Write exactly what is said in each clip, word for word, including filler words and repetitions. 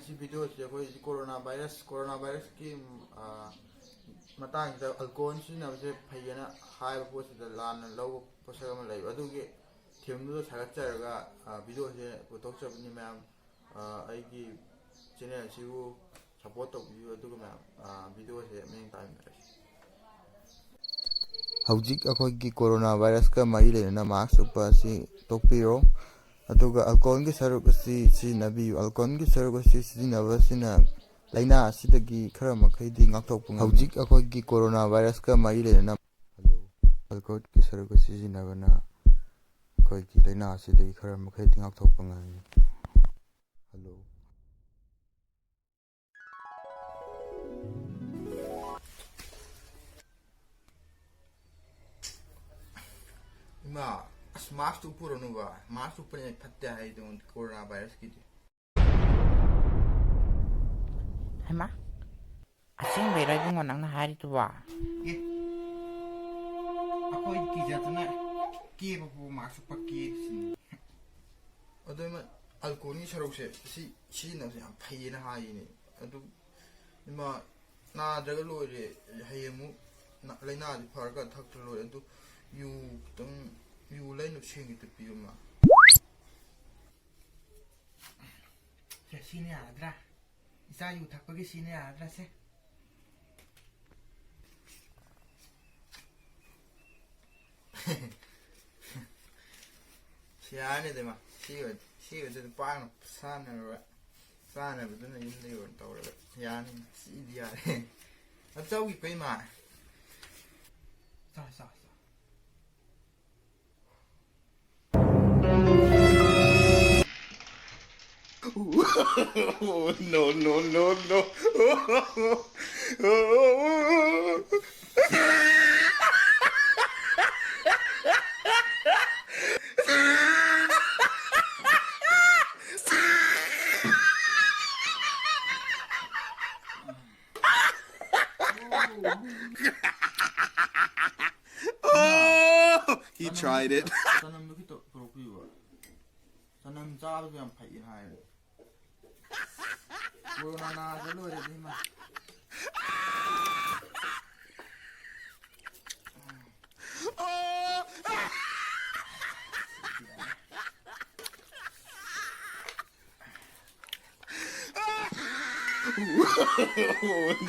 ꯁꯤ ꯚꯤꯗꯤꯑꯣꯁꯤꯗ ꯑꯩꯈꯣꯏ corona virus, corona ꯚꯥꯏꯔꯁꯀꯤ, ꯑ, ꯃꯇꯥꯡꯁꯤꯗ ꯑꯜꯀꯣꯍꯣꯜ ꯁꯤꯖꯤꯟꯅꯕꯁꯦ ꯐꯩꯌꯦꯅ ꯍꯥꯏꯕ ꯄꯣꯠꯁꯤꯗ ꯂꯥꯟꯅ ꯂꯧꯕ ꯄꯣꯠꯁꯛ ꯑꯃ ꯂꯩꯕ꯫ ꯑꯗꯨꯒꯤ ꯊꯤꯝꯗꯨꯗ ꯁꯥꯒꯠꯆꯔꯒ, ꯑ, ꯚꯤꯗꯤꯑꯣꯁꯦ ꯄꯨꯊꯣꯛꯆꯕꯅꯤ ꯃꯌꯥꯝ꯫ ꯑ, ꯑꯩꯒꯤ ꯆꯦꯅꯦꯜ ꯑꯁꯤꯕꯨ ꯁꯞꯄꯣꯔꯠ ꯇꯧꯕꯤꯌꯨ, ꯑꯗꯨꯒ ꯃꯌꯥꯝ, ꯑ, ꯚꯤꯗꯤꯑꯣꯁꯦ ꯃꯅꯤꯡ ꯇꯥꯃꯤꯟꯅꯔꯁꯤ꯫ ꯍꯧꯖꯤꯛ ꯑꯩꯈꯣꯏꯒꯤ ꯀꯣꯔꯣꯅꯥ ꯚꯥꯏꯔꯁꯀ ꯃꯔꯤ ꯂꯩꯅꯅ ꯃꯥꯁꯛ ꯎꯞꯄ ꯑꯁꯤ ꯇꯣꯛꯄꯤꯔꯣ, ꯑꯗꯨꯒ ꯑꯜꯀꯣꯍꯣꯜꯒꯤ ꯁꯔꯨꯛ ꯑꯁꯤ ꯁꯤꯖꯤꯟꯅꯕꯤꯌꯨ꯫ ꯑꯜꯀꯣꯍꯣꯜꯒꯤ ꯁꯔꯨꯛ ꯑꯁꯤ ꯁꯤꯖꯤꯟꯅꯕꯁꯤꯅ ꯂꯥꯏꯅꯥ ꯑꯁꯤꯗꯒꯤ ꯈꯔ ꯃꯈꯩꯗꯤ ꯉꯥꯛꯊꯣꯛꯄ ꯉꯝꯃꯤ꯫ ꯍꯧꯖꯤꯛ ꯑꯩꯈꯣꯏꯒꯤ ꯀꯣꯔꯣꯅꯥ ꯚꯥꯏꯔꯁꯀ ꯃꯔꯤ ꯂꯩꯅꯅ, ꯍꯜꯂꯣ, ꯑꯜꯀꯣꯍꯣꯜꯒꯤ ꯁꯔꯨꯛ ꯑꯁꯤ ꯁꯤꯖꯤꯟꯅꯕꯅ ꯑꯩꯈꯣꯏꯒꯤ ꯂꯥꯏꯅꯥ ꯑꯁꯤꯗꯒꯤ ꯈꯔ ꯃꯈꯩꯗꯤ ꯉꯥꯛꯊꯣꯛꯄ ꯉꯝꯃꯤ꯫ ꯍꯜꯂꯣ꯫ ꯏꯃꯥ, ꯑꯁ, ꯃꯥꯁꯇꯨ ꯎꯞꯄꯨꯔꯅꯨꯕ꯫ ꯃꯥꯁꯇꯨ ꯎꯞꯄꯅ ꯐꯠꯇꯦ ꯍꯥꯏꯗꯣ, ꯀꯣꯔꯣꯅꯥ ꯚꯥꯏꯔꯁꯀꯤꯗꯤ꯫ ꯍꯩꯃꯥ, ꯑꯁꯦꯡꯕꯩꯔꯣ ꯏꯕꯨꯡꯉꯣ ꯅꯪꯅ ꯍꯥꯏꯔꯤꯗꯨꯕꯣ? ꯑꯦ, ꯑꯩꯈꯣꯏ ꯀꯤꯖꯗꯅ ꯀꯦꯕꯕꯨ ꯃꯥꯁꯇꯨ ꯎꯞꯄ ꯀꯦꯔꯤꯁꯤꯅꯤ꯫ ꯑꯗꯨ ꯏꯃꯥ, ꯑꯜꯀꯣꯍꯣꯜꯒꯤ ꯁꯔꯨꯛꯁꯦ ꯁꯤ ꯁꯤꯖꯤꯟꯅꯕꯁꯦ ꯌꯥꯝ ꯐꯩꯌꯦꯅ ꯍꯥꯏꯌꯦꯅꯦ꯫ ꯑꯗꯨ ꯏꯃꯥ, ꯅꯥꯗ꯭ꯔꯒ ꯂꯣꯏꯔꯦ꯫ ꯍꯌꯦꯡ ꯑꯃꯨꯛ ꯅ-, ꯂꯥꯏꯅꯥꯁꯦ ꯐꯔꯀꯥꯟꯗ ꯊꯛꯇ꯭ꯔ ꯂꯣꯏꯔꯦ꯫ ꯑꯗꯨ ꯌꯨ ꯈꯤꯇꯪ, ꯌꯨ ꯂꯩꯅꯕ ꯁꯦꯟ ꯈꯤꯇ ꯄꯤꯌꯨ, ꯏꯃꯥ꯫ ꯁꯦ, ꯁꯤꯅ ꯌꯥꯔꯗ꯭ꯔꯥ? ꯏꯆꯥ ꯌꯨ ꯊꯛꯄꯒꯤ ꯁꯤꯅ ꯌꯥꯔꯗ꯭ꯔꯥ, ꯁꯦ? ꯁꯤ ꯌꯥꯔꯅꯤꯗ, ꯏꯃꯥ꯫ ꯁꯤ ꯑꯣꯏ-, ꯁꯤ ꯑꯣꯏꯗꯤ ꯅꯨꯄꯥꯅ ꯁꯥꯟꯅꯔꯣꯏ꯫ ꯆꯥꯅꯕꯗꯨꯅ ꯌꯨꯝꯗ ꯌꯣꯟ ꯇꯧꯔꯒ ꯌꯥꯅꯤ꯫ ꯁꯤꯗꯤ ꯌꯥꯔꯦ꯫ ꯑꯆꯧꯒꯤ ꯀꯩꯃ꯫ ꯆꯥ, ꯆꯥ, ꯆꯥ꯫ No, no, no, no. Oh, he tried it. ꯆꯅꯝꯗꯣ ꯈꯤꯇ ꯄꯨꯔꯛꯄꯤꯌꯨꯕ꯫ ꯆꯅꯝ ꯆꯥꯕꯁꯨ ꯌꯥꯝ ꯐꯩꯌꯦꯅ ꯍꯥꯏꯌꯦꯕ꯫ ꯀꯣꯔꯣꯅꯥ ꯅꯥꯔꯒ ꯂꯣꯏꯔꯦꯗ ꯏꯃꯥ꯫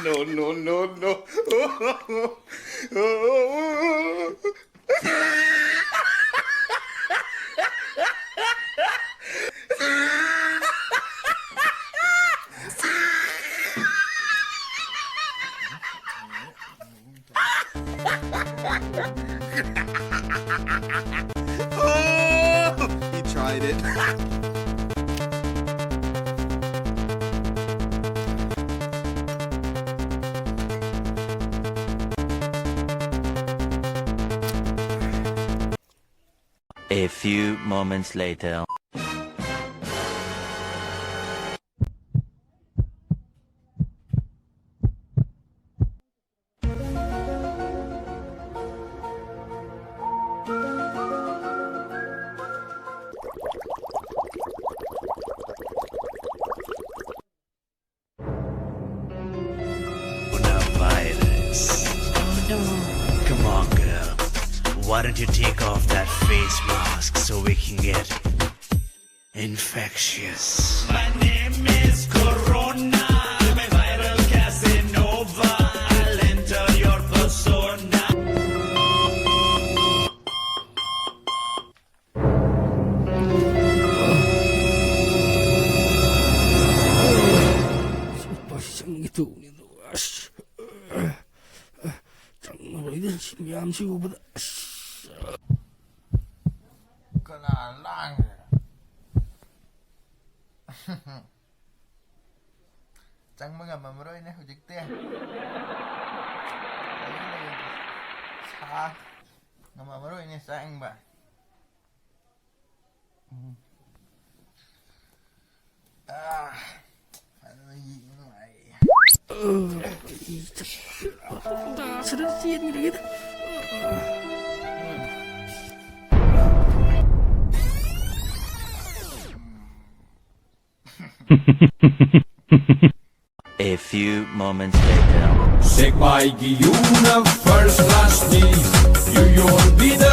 No, no, no, no. Oh, he tried it. A few moments later. Coronavirus. Come on, girl. Why don't you take off that face mask so we can get infectious? My name is Corona. I'm a viral Casanova. I'll enter your persona. ꯆꯪꯒꯦ ꯇꯧꯕꯅꯤ ꯑꯗꯨꯒ ꯑꯁ꯫ ꯆꯪꯉꯔꯣꯏꯗ ꯁꯤ ꯃꯌꯥꯝꯁꯤ ꯎꯕꯗ ꯑꯁ꯫ ꯀꯅꯥ ꯂꯥꯡꯉꯤꯅꯣ? ꯆꯪꯕ ꯉꯝꯃꯝꯃꯔꯣꯏꯅꯦ ꯍꯧꯖꯤꯛꯇꯤ꯫ ꯂꯩꯌꯨ, ꯂꯩꯌꯨ꯫ ꯁꯥ ꯉꯝꯃꯝꯃꯔꯣꯏꯅꯦ ꯆꯪꯕ꯫ ꯎꯝ꯫ ꯑꯥ, ꯐꯖꯅ ꯌꯦꯡ ꯅꯨꯡꯉꯥꯏ꯫ ꯇꯥꯁꯤꯗ ꯆꯦꯟꯈ꯭ꯔꯒꯦꯗ꯫ A few moments later. ꯁꯦꯛꯃꯥꯏꯒꯤ ꯌꯨꯅ ꯐꯥꯔꯁ ꯀ꯭ꯂꯥꯁꯅꯤ꯫ ꯌꯨ ꯌꯣꯟꯕꯤꯅ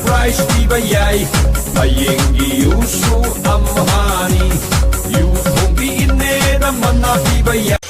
ꯄ꯭ꯔꯥꯏꯖ ꯄꯤꯕ ꯌꯥꯏ꯫ ꯃꯌꯦꯡꯒꯤ ꯌꯨꯁꯨ ꯑꯝꯍꯥꯅꯤ꯫ ꯌꯨ ꯊꯣꯡꯕꯤ ꯏꯅꯦꯗ ꯃꯅꯥ ꯄꯤꯕ ꯌꯥꯏ꯫